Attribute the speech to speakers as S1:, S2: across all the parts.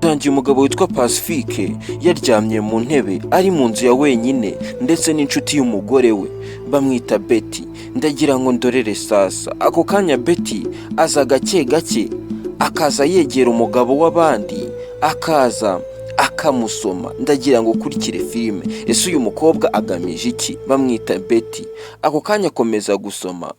S1: Dutangiye umugabo witwa Pacifique yaryamye mu ntebe, ari mu nzu ya wenyine, ndetse n'inshuti y'umugore we bamwita Betty. Ndagira ngo ndorere sasa. Ako kanya Betty aza gake gake, akaza yegera umugabo w'abandi, akaza akamusoma. Ndagira ngo ukurikire filime. Ese uyu mukobwa agamije iki? Bamwita Betty. Ako kanya akomeza gusoma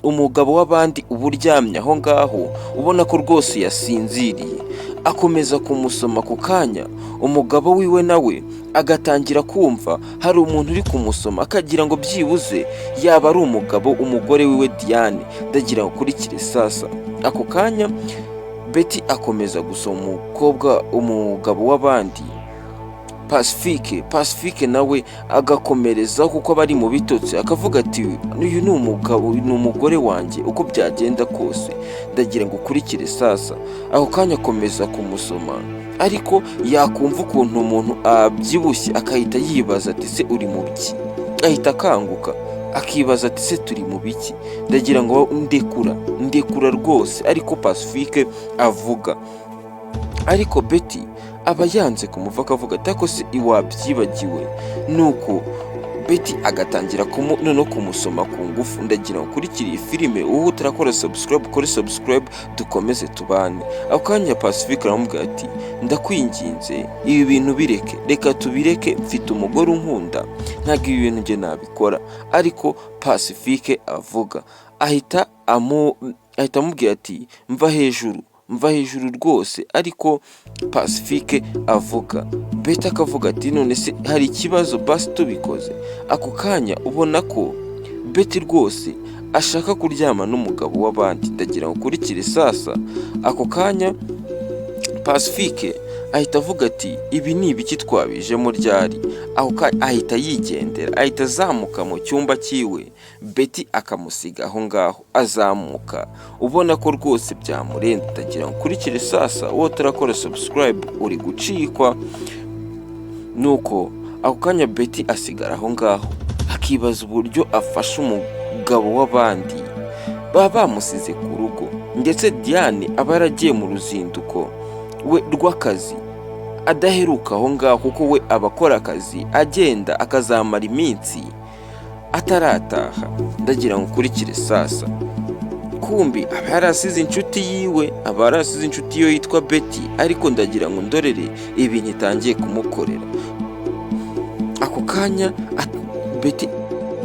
S1: umugabo w'abandi uba uryamye aho ngaho, ubona ko rwose yasinziriye. Akomeza kumusoma. Ako kanya umugabo wiwe nawe agatangira kumva hari umuntu uri kumusoma, akagira ngo byibuze yaba ari umugabo, umugore wiwe Diane. Ndagira ngo ukurikire sasa. Ako kanya Betty akomeza gusoma umukobwa, umugabo w'abandi Pacifique. Pacifique nawe agakomerezaho, kuko aba ari mu bitotsi, akavuga ati: "Uyu ni umugabo, ni umugore wanjye uko byagenda kose." Ndagira ngo ukurikire sasa. Ako kanya akomeza kumusoma, ariko yakumva ukuntu umuntu abyibushye, akahita yibaza ati: "Se uri mu biki?" Ahita akanguka, akibaza ati: "Se turi mu biki?" Ndagira ngo ndekura, ndekura rwose. Ariko Pacifique avuga, ariko Betty aba yanze kumuva, akavuga ati: "Ariko se wabyibagiwe?" Nuko Betty agatangira noneho kumusoma ku ngufu. Ndagira ngo ukurikire iyi filime. Wowe utarakora subscribe, ukore subscribe, dukomeze tubane. Ako kanya Pacifique aramubwira ati: "Ndakwinginze, ibi bintu bireke, reka tubireke, mfite umugore unkunda, ntabwo ibi bintu njye nabikora." Ariko Pacifique avuga, ahita amubwira ati: "Mva hejuru, mva hejuru rwose." Ariko Pacifique avuga, Betty akavuga ati: "None se hari ikibazo basi tubikoze?" Ako kanya ubona ko Betty rwose ashaka kuryama n'umugabo w'abandi. Ndagira ngo ukurikire sasa. Ako kanya Pacifique ahita avuga ati: "Ibi ni ibiki? Twabijemo ryari?" Ako kanya ahita yigendera, ahita azamuka mu cyumba cyiwe. Betty akamusiga aho ngaho, azamuka ubona ko rwose byamurenze. Ndagira ngo ukurikire sasa. Wowe utarakora subscribe, uri gucikwa. Nuko ako kanya Betty asigara aho ngaho, akibaza uburyo afasha umugabo w'abandi baba bamusize ku rugo, ndetse Diane aba yaragiye mu ruzinduko we rw'akazi, adaheruka aho ngaho, kuko we aba akora akazi agenda, akazamara iminsi atarataha. Ndagira ngo ukurikire sasa. Kumbi aba yarasize inshuti yiwe, aba yarasize inshuti ye yitwa Betty. Ariko ndagira ngo ndorere ibintu itangiye kumukorera. Ako kanya Betty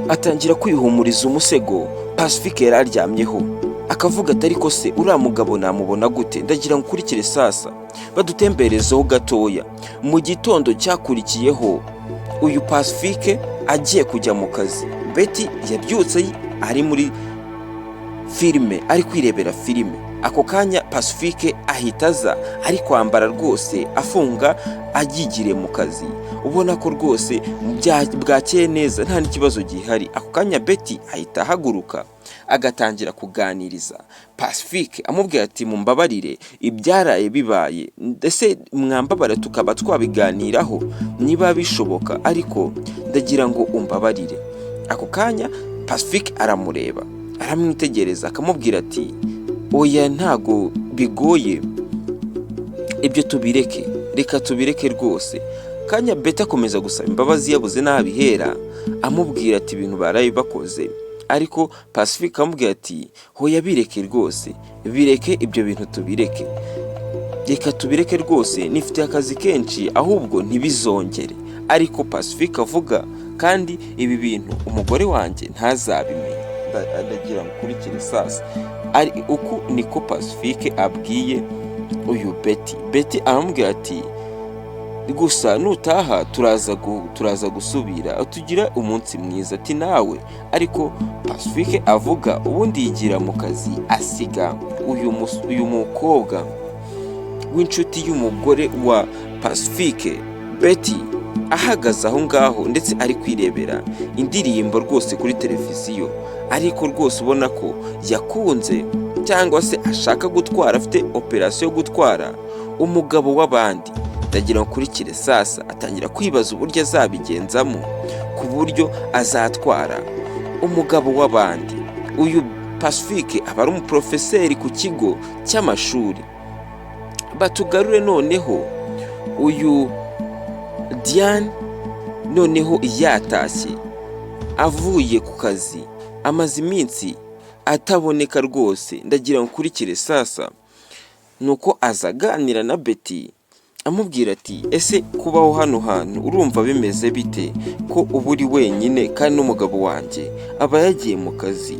S1: atangira kwihumuriza umusego Pacifique yari aryamyeho, akavuga ati: "Ariko se uriya mugabo namubona gute?" Ndagira ngo ukurikire sasa. Badutemberezeho gatoya. Mu gitondo cyakurikiyeho, uyu Pacifique agiye kujya mu kazi. Betty yabyutse ari muri filime, ari kwirebera filime. Ako kanya Pacifique ahita aza ari kwambara rwose, afunga, agigiriye mu kazi, ubona ko rwose bwakeye neza, nta n'ikibazo gihari. Ako kanya Betty ahita ahaguruka, agatangira kuganiriza Pacifique, amubwira ati: "Mumbabarire ibyaraye bibaye, ndetse mwambabara tukaba twabiganiraho niba bishoboka, ariko ndagira ngo umbabarire." Ako kanya Pacifique aramureba, aramwitegereza, akamubwira ati: "Oya, ntago bigoye, ibyo tubireke, reka tubireke rwose." Kanya Betty akomeza gusaba imbabazi, yabuze n'abihera, amubwira ati ibintu baraye bakoze. Ariko Pacifique amubwira ati: "Hoya, bireke rwose, bireke, ibyo bintu tubireke, reka tubireke rwose, nifitiye akazi kenshi, ahubwo ntibizongere." Ariko Pacifique avuga: "Kandi ibi bintu umugore wanjye ntazabimenye." Ndagira ngo ukurikire sasa. Ari uku niko Pacifique abwiye uyu Betty. Betty aramubwira ati: "Gusa nutaha turaza gusubira, tugira umunsi mwiza." Ati: "Nawe." Ariko Pacifique avuga, ubundi yigira mu kazi, asiga uyu mukobwa w'inshuti y'umugore wa Pacifique, Betty, ahagaze aho ngaho, ndetse ari kwirebera indirimbo rwose kuri televiziyo. Ariko rwose ubona ko yakunze, cyangwa se ashaka gutwara, afite operasiyo yo gutwara umugabo w'abandi. Ndagira ngo ukurikire sasa. Atangira kwibaza uburyo azabigenzamo ku buryo azatwara umugabo w'abandi. Uyu Pacifique aba ari umuporofeseri ku kigo cy'amashuri. Batugarure noneho uyu Diane noneho yatashye avuye ku kazi, amaze iminsi ataboneka rwose. Ndagira ngo ukurikire sasa. Nuko aza aganira na Betty, amubwira ati: "Ese kubaho hano hantu urumva bimeze bite, ko uba uri wenyine kandi n'umugabo wanjye aba yagiye mu kazi?"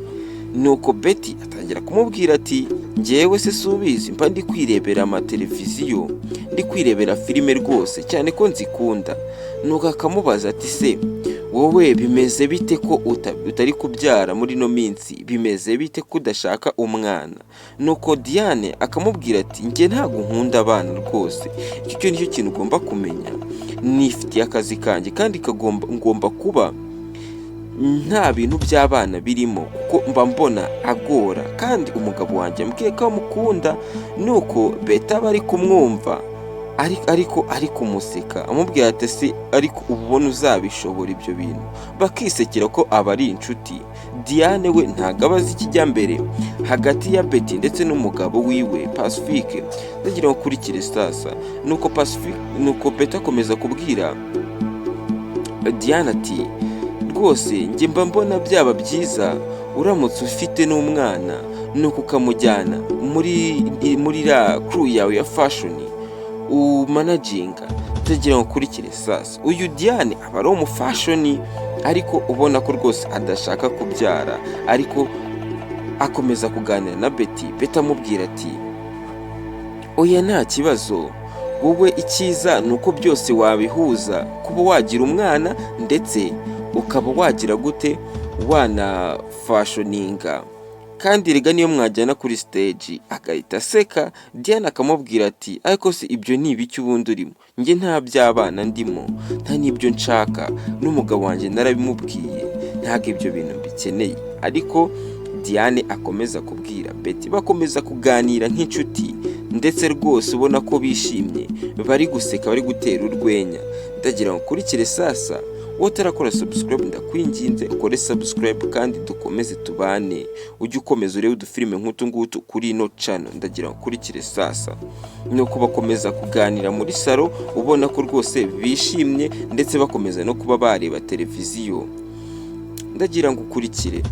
S1: Nuko Betty atangira kumubwira ati: "Njyewe se subizi, mba ndi kwirebera amateleviziyo, ndi kwirebera filime rwose, cyane ko nzikunda." Nuko akamubaza ati: "Se wowe bimeze bite ko utari kubyara muri ino minsi? Bimeze bite ko udashaka umwana?" Nuko Diane akamubwira ati: "Njye ntabwo nkunda abana rwose, icyo cyo nicyo kintu ugomba kumenya. Nifitiye akazi kanjye kandi kagomba ngomba kuba nta bintu by'abana birimo, kuko mba mbona agora, kandi umugabo wanjye ambwiye ko amukunda." Nuko Betty aba ari kumwumva ariko ari kumuseka, amubwira ati: "Se ariko uba ubona uzabishobora ibyo bintu?" Bakisekera ko aba ari inshuti. Diane we ntabwo aba azi ikijya mbere hagati ya Betty ndetse n'umugabo wiwe Pacifique. Ndagira ngo ukurikire sasa. Nuko Pacifique, nuko Betty akomeza kubwira Diane ati: "Rwose njye mba mbona byaba byiza uramutse ufite n'umwana, nuko ukamujyana muri ra crew yawe ya fashion umanaginga." Ndagira ngo ukurikire sasa. Uyu Diane aba ari umufashion, ariko ubona ko rwose adashaka kubyara, ariko akomeza kuganira na Betty. Betty amubwira ati: "Oya, nta kibazo, wowe icyiza ni uko byose wabihuza, kuba wagira umwana ndetse ukaba wagira gute, wanafashoninga, kandi rega niyo mwajyana kuri stage." Agahita aseka. Diane akamubwira ati: "Ariko se ibyo ni ibiki ubundi urimo? Njye nta by'abana ndimo, nta n'ibyo nshaka, n'umugabo wanjye narabimubwiye, ntabwo ibyo bintu mbikeneye." Ariko Diane akomeza kubwira Betty, bakomeza kuganira nk'inshuti, ndetse rwose ubona ko bishimye, bari guseka, bari gutera urwenya. Ndagira ngo ukurikire sasa. Wowe utarakora subscribe, ndakwinginze ukore subscribe kandi dukomeze tubane, ujye ukomeza urebe udufilime nk'utu ngutu kuri ino channel. Ndagira ngo ukurikire sasa. Nuko bakomeza kuganira muri salo, ubona ko rwose bishimye, ndetse bakomeza no kuba bareba televiziyo. Ndagira ngo ukurikire.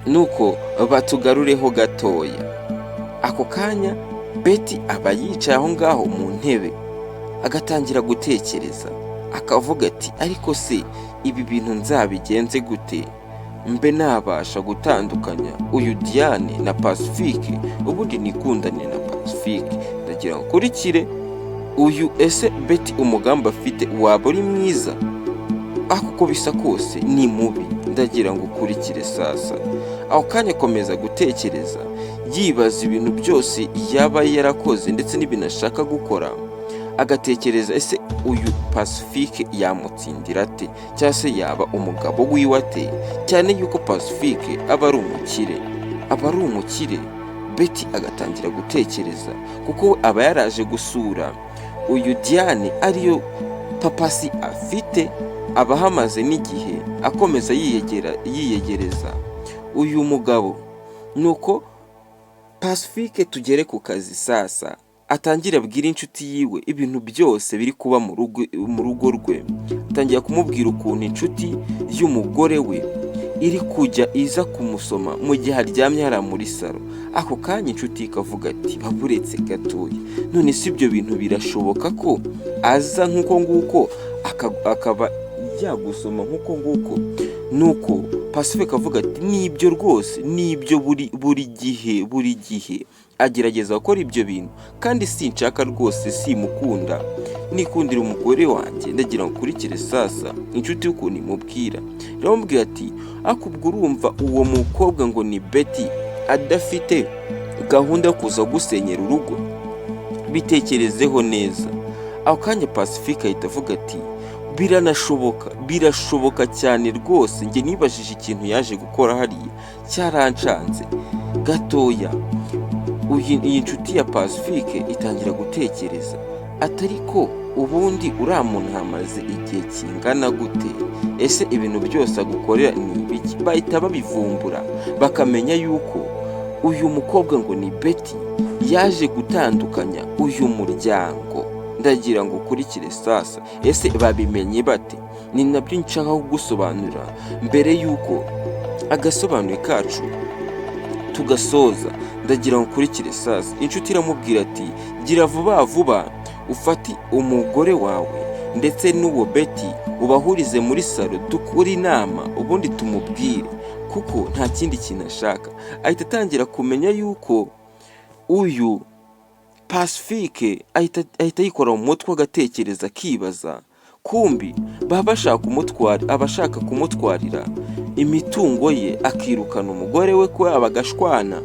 S1: Nuko batugarureho gatoya. Ako kanya Betty aba yicaye aho ngaho mu ntebe, agatangira gutekereza, akavuga ati: "Ariko se ibi bintu nzabigenze gute, mbe nabasha gutandukanya uyu Diane na Pacifique, ubundi nikundane na Pacifique?" Ndagira ngo ukurikire uyu. Ese Betty umugambi afite waba uri mwiza? Ariko uko bisa kose ni mubi. Ndagira ngo ukurikire sasa. Ako kanya akomeza gutekereza, yibaza ibintu byose yaba yarakoze ndetse n'ibintu ashaka gukora, agatekereza: ese uyu Pacifique yamutsindira ate, cyangwa se yaba umugabo wiwe ate, cyane yuko Pacifique aba ari umukire, aba ari umukire. Betty agatangira gutekereza, kuko we aba yaraje gusura uyu Diane, ariyo purpose afite, aba ahamaze n'igihe, akomeza yiyegera yiyegereza uyu mugabo. Nuko Pacifique tugere ku kazi sasa, atangira abwira inshuti yiwe ibintu byose biri kuba mu rugo rwe. Atangira kumubwira ukuntu inshuti y'umugore we iri kujya iza kumusoma mu gihe aryamye hariya muri salo. Ako kanya inshuti ikavuga ati: "Baburetse gatoya, none si ibyo bintu birashoboka ko aza nk'uko nguko akaba yagusoma nk'uko nguko?" Nuko Pacifique avuga ati: "Nibyo rwose, nibyo, buri gihe, buri gihe agerageza gukora ibyo bintu, kandi sinshaka rwose, simukunda, nikundira umugore wanjye." Ndagira ngo ukurikire sasa inshuti y'ukuntu imubwira. Iramubwira ati: "Ariko ubwo urumva uwo mukobwa ngo ni Betty adafite gahunda yo kuza gusenyera urugo? Bitekerezeho neza." Ako kanya Pacifique ahita avuga ati: "Biranashoboka, birashoboka cyane rwose. Njye nibajije ikintu yaje gukora hariya, cyarancanze gatoya." Iyi nshuti ya Pacifique itangira gutekereza atari ko ubundi uriya muntu hamaze igihe kingana gute? Ese ibintu byose agukorera ni ibiki? Bahita babivumbura, bakamenya yuko uyu mukobwa ngo ni Betty Yaje gutandukanya uyu muryango. Ndagira ngo ukurikire sasa. Ese babimenye bate? Ni nabyo nshaka kugusobanurira mbere y'uko agasobanuye kacu tugasoza. Ndagira ngo ukurikire sasa. Inshuti iramubwira ati: "Gira vuba vuba, ufate umugore wawe ndetse n'uwo Betty, ubahurize muri salo, dukore inama, ubundi tumubwire, kuko nta kindi kintu ashaka." Ahita atangira kumenya yuko uyu Pacifique ahita yikora mu mutwe, agatekereza, akibaza kumbi baba bashaka kumutwara, abashaka kumutwarira imitungo ye, akirukana umugore we ko bagashwana.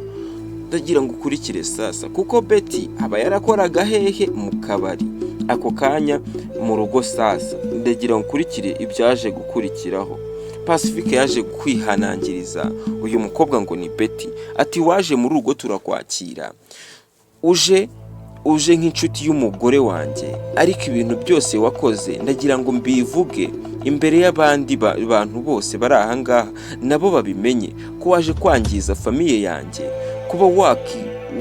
S1: Ndagira ngo ukurikire sasa, kuko Betty aba yarakoraga hehe? Mu kabari. Ako kanya mu rugo sasa, ndagira ngo ukurikire ibyaje gukurikiraho. Pacifique yaje kwihanangiriza uyu mukobwa ngo ni Betty, ati: "Waje muri rugo turakwakira, uje nk'inshuti y'umugore wanjye, ariko ibintu byose wakoze ndagira ngo mbivuge imbere y'abandi bantu bose bari aha ngaha, nabo babimenye ko waje kwangiza famille yanjye, kuba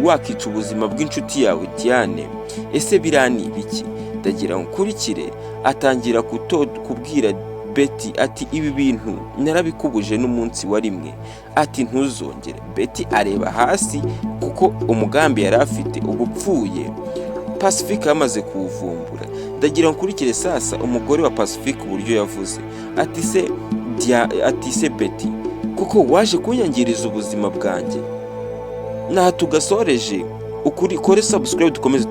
S1: wakica ubuzima bw'inshuti yawe Diane. Ese biriya ni ibiki?" Ndagira ngo ukurikire. Atangira kubwira Betty ati: "Ibi bintu narabikubuje n'umunsi wa rimwe," ati: "Ntuzongere." Betty areba hasi, kuko umugambi yari afite uba upfuye, Pacifique yamaze kuwuvumbura. Ndagira ngo ukurikire sasa umugore wa Pacifique uburyo yavuze, ati: "Se Betty, kuko waje kunyangiriza ubuzima bwanjye?" Naha tugasoreje. Ukuri kore subscribe, dukomeze.